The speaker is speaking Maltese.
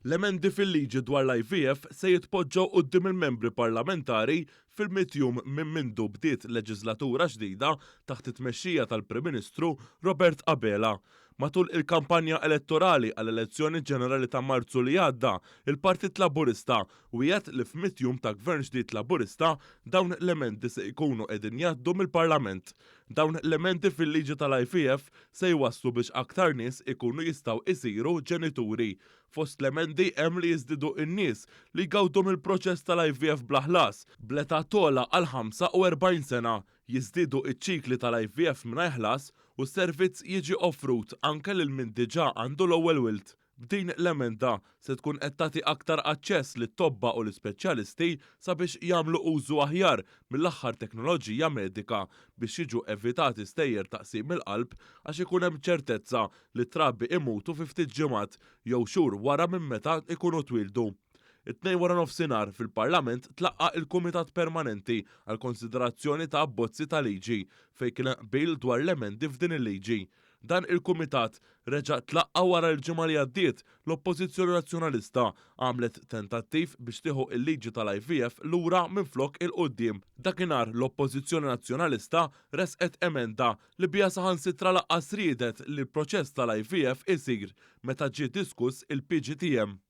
L-emendi fil-liġi dwar l-IVF se jitpoġġew quddiem il-membri parlamentari fil-mitt jum minn mindu bdiet leġiżlatura ġdida taħt it-tmexxija tal-Prim Ministru Robert Abela. Matul il-kampanja elettorali għall-elezzjoni ġenerali ta' Marzu li għadda, il-Partit Laburista wiegħed li f'mitt jum ta' Gvern ġdid Laburista dawn l-emendi se jkunu qegħdin jgħaddu mill-Parlament. Dawn l-emendi fil-liġi tal-IVF se jwasslu biex aktar nies ikunu jistgħu jsiru ġenituri. Fost l-emendi hemm li jiżdiedu n-nies li jgawdu mill-proċess tal-IVF bla ħlas, bl-età togħla għal 45 sena, jiżdiedu ċ-ċikli tal-IVF mingħajr ħlas u s-servizz jiġi offrut anke lil min diġà għandu l-ewwel wild. B'din l-emenda se tkun qed tagħti aktar aċċess lit-tobba u l-ispeċjalisti sabiex jagħmlu użu aħjar mill-aħħar teknoloġija medika biex jiġu evitati stejjer ta' qsim il-qalb għax ikun hemm ċertezza li t-trabi imutu fi ftit ġimgħat jew xhur wara minn meta jkunu twieldu. It-Tnejn waranofsinhar fil-Parlament tlaqqa' il-Kumitat Permanenti għall-Konsiderazzjoni ta' Abbozzi ta' Liġi fejn kien hemm qbil dwar l-emendi f'din il-liġi. Dan il-kumitat reġa' tlaqqa' wara li l-ġimgħa li għaddiet l-Oppożizzjoni Nazzjonalista għamlet tentattiv biex tieħu l-liġi tal-IVF lura minflok 'il quddiem. Dakinhar l-Oppożizzjoni Nazzjonalista ressqet emenda li biha saħansitra lanqas riedet li l-proċess tal-IVF isir meta ġie diskuss il-PGTM.